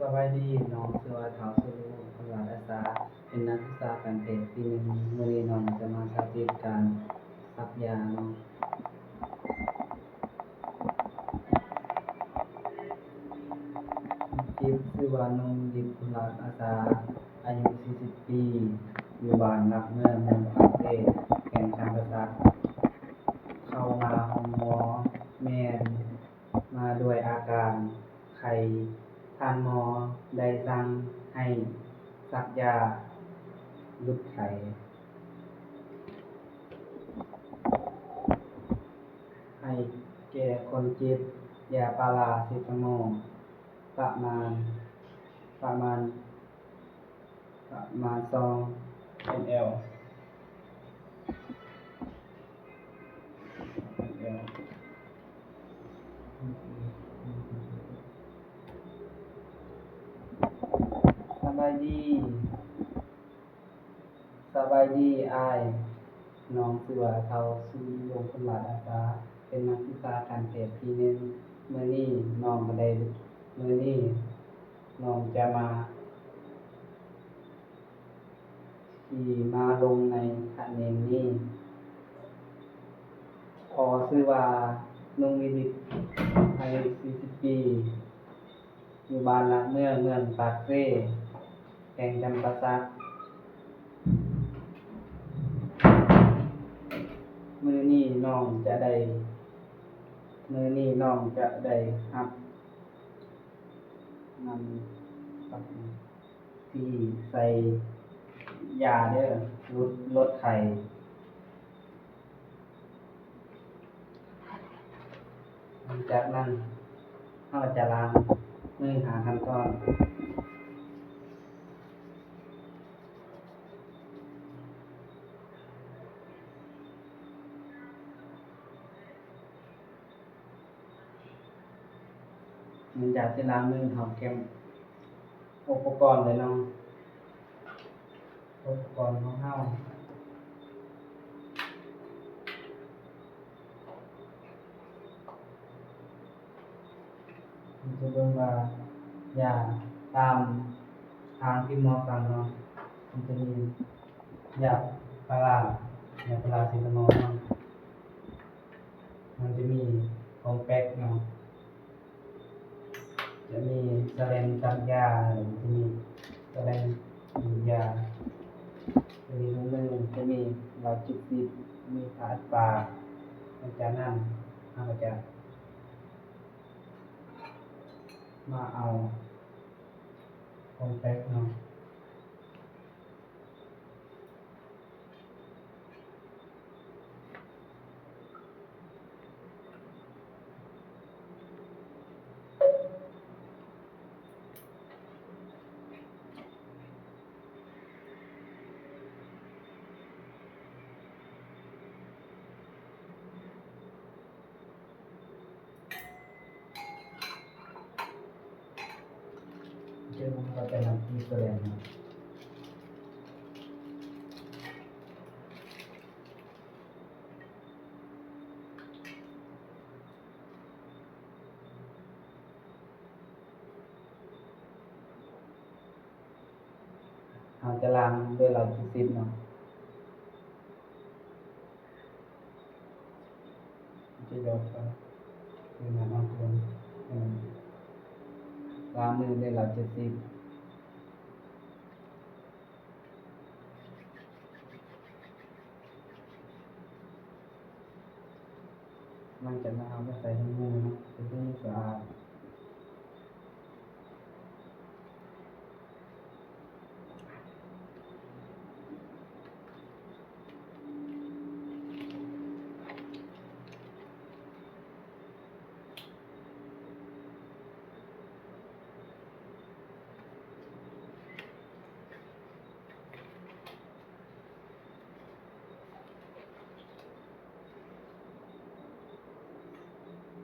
ສະບາຍດີ, ນ້ອງຊື່ວ່າ ທ້າວ ສຸລຸ ຄຳຫຼາດອາສາ, ເປັນນັກສຶກສາການແພດປີໜຶ່ງ. ມື້ນີ້ນ້ອງຈະມາສາທິດການສັກຢາເນາະ. ເຈັບ ຊື່ວ່າ ໜຸ່ມ ດິດ ຄຸນລາດອາສາ ອາຍຸສີ່ສິບປີ, ຢູ່ບ້ານຫຼັກເມືອງ ເມືອງປາກເຊ, ແຂວງຈຳປາສັກ. ເຂົ້າມາໂຮງໝໍແມ່ນມາດ້ວຍອາການໄຂ້, ທ່ານໝໍໄດ້ສັ່ງໃຫ້ສັກຢາຫຼຸດໄຂ້ ໃຫ້ແກ່ຄົນເຈັບ, ຢາປາຣາເຊຕາມໍ ປະມານ ປະມານ ປະມານສອງເອັມແອລ. ສະບາຍດີ. ສະບາຍດີອ້າຍ, ນ້ອງຊື່ວ່າ ທ້າວ ສຸລິວົງ ຄຳຫຼາດອາສາ, ເປັນນັກສຶກສາການແພດປີໜຶ່ງ. ມື້ນີ້ນ້ອງກະໄດ້ ມື້ນີ້ນ້ອງຈະມາ ທີ່ມາລົງໃນຄະແນນນີ້. ພໍ່ຊື່ວ່າ ໜຸ່ມ ວິລິດ ອາຍຸສີ່ສິບປີ, ຢູ່ບ້ານຫຼັກເມືອງ ເມືອງປາກເຊ, ແຂວງຈຳປາສັກ. ມື້ນີ້ນ້ອງຈະໄດ້ ມື້ນີ້ນ້ອງຈະໄດ້ຮັບ ນຳ ທີ່ໃສ່ຢາເດີ ຫຼຸດ ລົດໄຂ້. ຫຼັງຈາກນັ້ນເຮົາຈະລ້າງມືຫ້າຂັ້ນຕອນ. ຫຼັງຈາກທີ່ລ້າງມື ເຮົາກຽມອຸປະກອນເລີຍເນາະ. ອຸປະກອນຂອງເຮົາ ເຮົາຈະເບິ່ງວ່າຢາຕາມທາງທີ່ໝໍສັ່ງເນາະ, ມັນຈະມີຢາພາລາ, ຢາພາລາເຊຕາມໍເນາະ, ມັນຈະມີຂອງແປັກເນາະ. ຈະມີສະແລນສັກຢາ, ຈະມີສະແລນດູດຢາ, ຈະມີຖົງໜຶ່ງ, ຈະມີເຫຼົ້າຈິບຊິບ, ມີຜ້າອັດປາກ. ຫຼັງຈາກນັ້ນເຮົາກະຈະມາເອົາຂອງແປັກເນາະ. ຈະນຳເຂົ້າໄປນຳທີ່ສະແດງເນາະ. ເຮົາຈະລ້າງດ້ວຍເຫຼົ້າຈິບຊິບເນາະ. ຈະຢອດໄປ ເວລານ້ຳຖ້ວມ ເອີ ລ້າງມືດ້ວຍເຫຼົ້າຈິບຊິບ. ຫຼັງຈາກນັ້ນເຮົາກະໃສ່ຖົງມືເນາະ, ເຮັດໃຫ້ສະອາດ.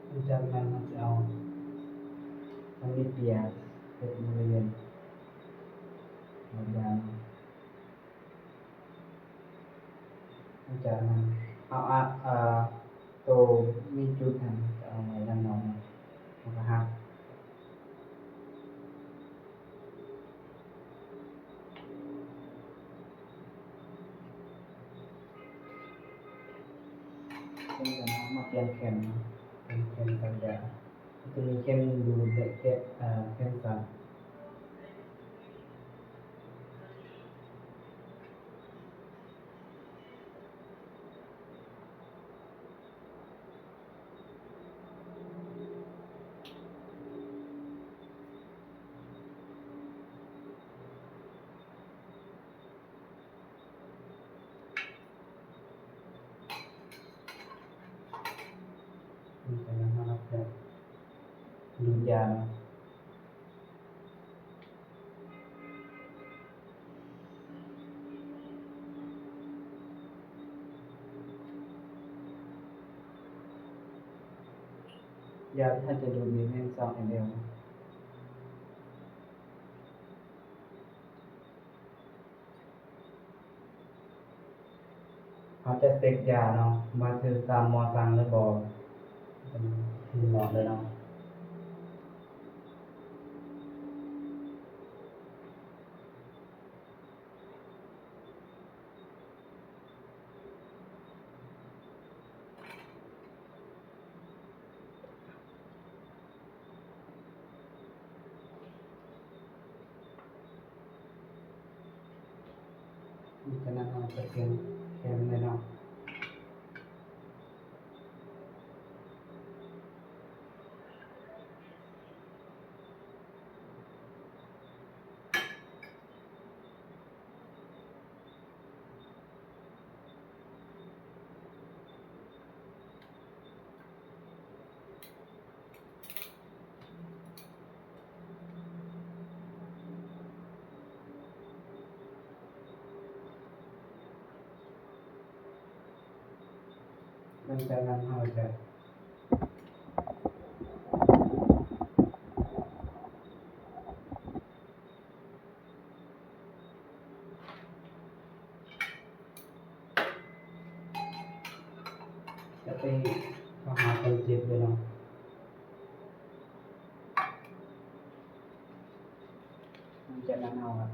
ຫຼັງຈາກນັ້ນເຮົາຈະເອົາ ມັນມີເປຍ ເຮັດບໍລິເວນ ຫຼັງຈາກນັ້ນເຮົາອາດ ເອີ ໂຕມີຈຸດຫັ້ນຈະເອົາໄວ້ດ້ານນອກເນາະ, ເຮົາກະຫັກ. ປ່ຽນແຂນ ປ່ຽນແຂນສັກຢາ ຈະມີແຂນດູດ ແລະ ແຂນ ເອີ ແຂນສັ້ນ. ນີ້ກະນຳເຮົາຈະດູດຢາເນາະ. ຢາທີ່ເຮົາຈະດູດນີ້ແມ່ນສອງເອັມແອລ. ເຮົາຈະເຊັກຢາເນາະ ວ່າຖືກຕາມໝໍສັ່ງຫຼືບໍ່ ເປັນໝໍເລີຍເນາະ. ນີ້ກະນຳເຮົາຈະປ່ຽນແຂນເລີຍເນາະ. ຫຼັງຈາກນັ້ນເຮົາຈະ ຈະໄປຫາຄົນເຈັບເລີຍເນາະ. ຫຼັງຈາກນັ້ນເຮົາກະ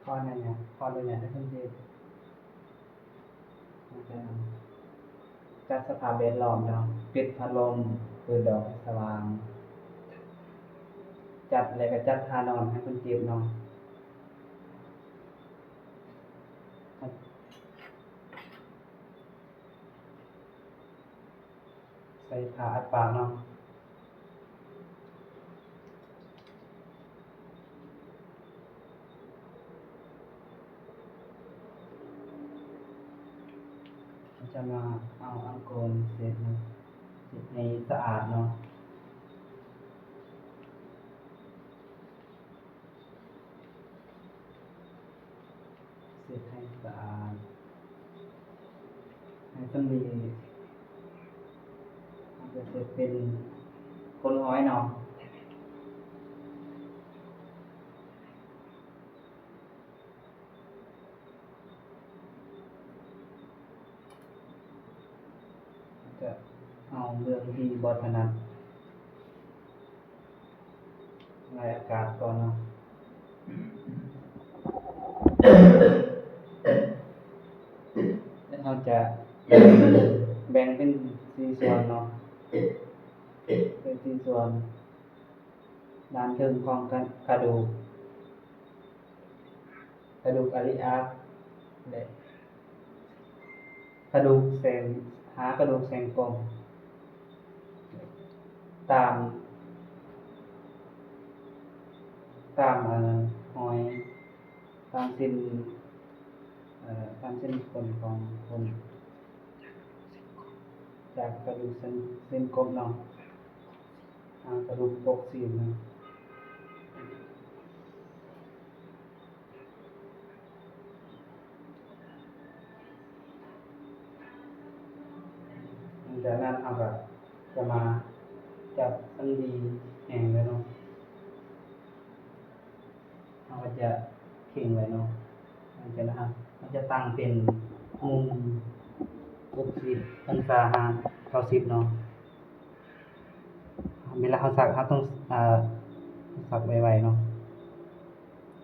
ຂໍອະນຸຍາດ ຂໍອະນຸຍາດໃຫ້ຄົນເຈັບ. ຈັດສະພາບແວດລ້ອມເນາະ ປິດພັດລົມ ເປີດດອກໃຫ້ສະຫວ່າງ ຈັດ ແລະກະຈັດທ່ານອນໃຫ້ຄົນເຈັບເນາະ. ໃສ່ຜ້າອັດປາກເນາະ. ເຮົາຈະມາເອົາອາກົນເຊັດເນາະ ເຊັດໃຫ້ສະອາດເນາະ. ເຊັດໃຫ້ສະອາດ ໃຫ້ສຳລີ ເຮົາຈະເຊັດເປັນຄົນຮ້ອຍເນາະ. ຈະເອົາເລື່ອງທີ່ບໍ່ຖະໜັດ ລະອາກາດກ່ອນເນາະ. ແລະເຮົາຈະແບ່ງເປັນສີ່ສ່ວນເນາະ ເປັນສີ່ສ່ວນ. ດ້ານເທິງຂອງກະ ກະດູກ ກະດູກອາລິອາກ ແລະ ກະດູກແສງ ຫາກະດູກແສງກົມ ຕາມ ຕາມ ເອີ ຮອຍ ຕາມເສັ້ນ ເອີ ຕາມເສັ້ນຂົນຂອງຄົນ ຈາກກະດູກເສັ້ນ ເສັ້ນກົມເນາະ. ອ່າ ກະດູກປົກຊີ້ນເນາະ. ຫຼັງຈາກນັ້ນເຮົາກະຈະມາຈັບສຳລີແຫ້ງເລີຍເນາະ. ເຮົາກະຈະເຄັ່ງໄວ້ເນາະ. ຫຼັງຈາກນັ້ນເຮົາ ເຮົາຈະຕັ້ງເປັນມຸມຫົກສິບອົງສາ ຫາ ເກົ້າສິບເນາະ. ເວລາເຮົາສັກ ເຮົາຕ້ອງ ເອີ ສັກໄວໆເນາະ.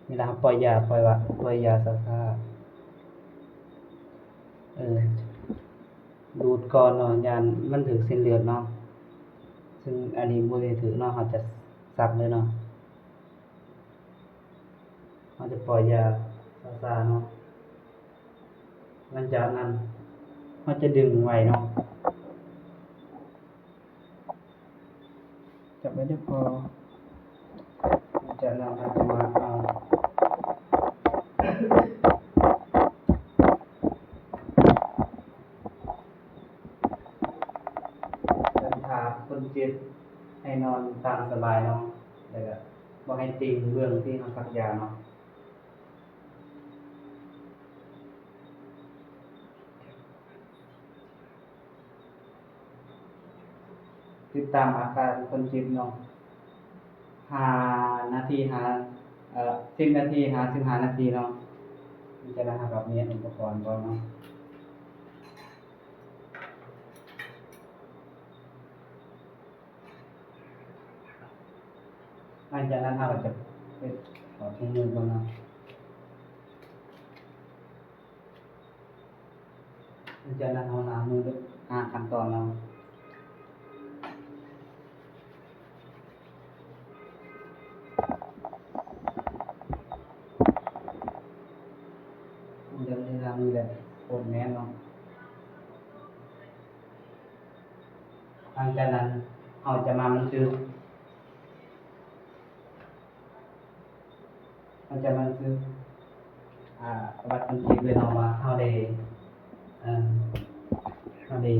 ເວລາເຮົາປ່ອຍຢາ ປ່ອຍວ່າ ປ່ອຍຢາຊ້າໆ ເອີ ດູດກ່ອນເນາະ ຢ້ານມັນຖືກເສັ້ນເລືອດເນາະ ຊຶ່ງອັນນີ້ບໍ່ໄດ້ຖືກເນາະ ເຮົາຈະສັກເລີຍເນາະ. ເຮົາຈະປ່ອຍຢາຊ້າໆເນາະ ຫຼັງຈາກນັ້ນເຮົາຈະດຶງໄວ້ເນາະ ຈັບໄວ້ເດີພໍ່ ຫຼັງຈາກນັ້ນເຮົາຈະມາເອົາ ເຊິ່ງຖ້າຄົນເຈັບໃຫ້ນອນຕາມສະບາຍເນາະ ແລ້ວກະບໍ່ໃຫ້ຕິງເບື້ອງທີ່ເຮົາສັກຢາເນາະ. ຕິດຕາມອາການຄົນເຈັບເນາະ ຫ້ານາທີ ຫາ ເອີ ສິບນາທີ ຫາ ສິບຫ້ານາທີເນາະ ຈາກນັ້ນເຮົາກະມາເຮັດອຸປະກອນກ່ອນເນາະ. ຫຼັງຈາກນັ້ນເຮົາກະຈະໄປຖອດຖົງມືກ່ອນເນາະ ຫຼັງຈາກນັ້ນເຮົາລ້າງມືດ້ວຍ ຫ້າຂັ້ນຕອນເນາະ ເລື່ອງລ້າງມືແບບໂຄດແມ່ນເນາະ. ຫຼັງຈາກນັ້ນເຮົາຈະມາບັນທຶກ ເຮົາຈະມາບັນທຶກ ອາ ປະຫວັດຄົນເຈັບເລີຍເນາະ ວ່າເຮົາໄດ້ ເອີ ເຮົາໄດ້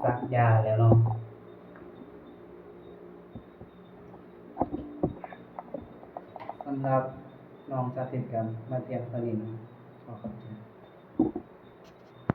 ສັກຢາແລ້ວເນາະ. ສຳລັບນ້ອງສາທິດກະມາພຽງເທົ່ານີ້ເນາະ ຂໍຂອບໃຈ.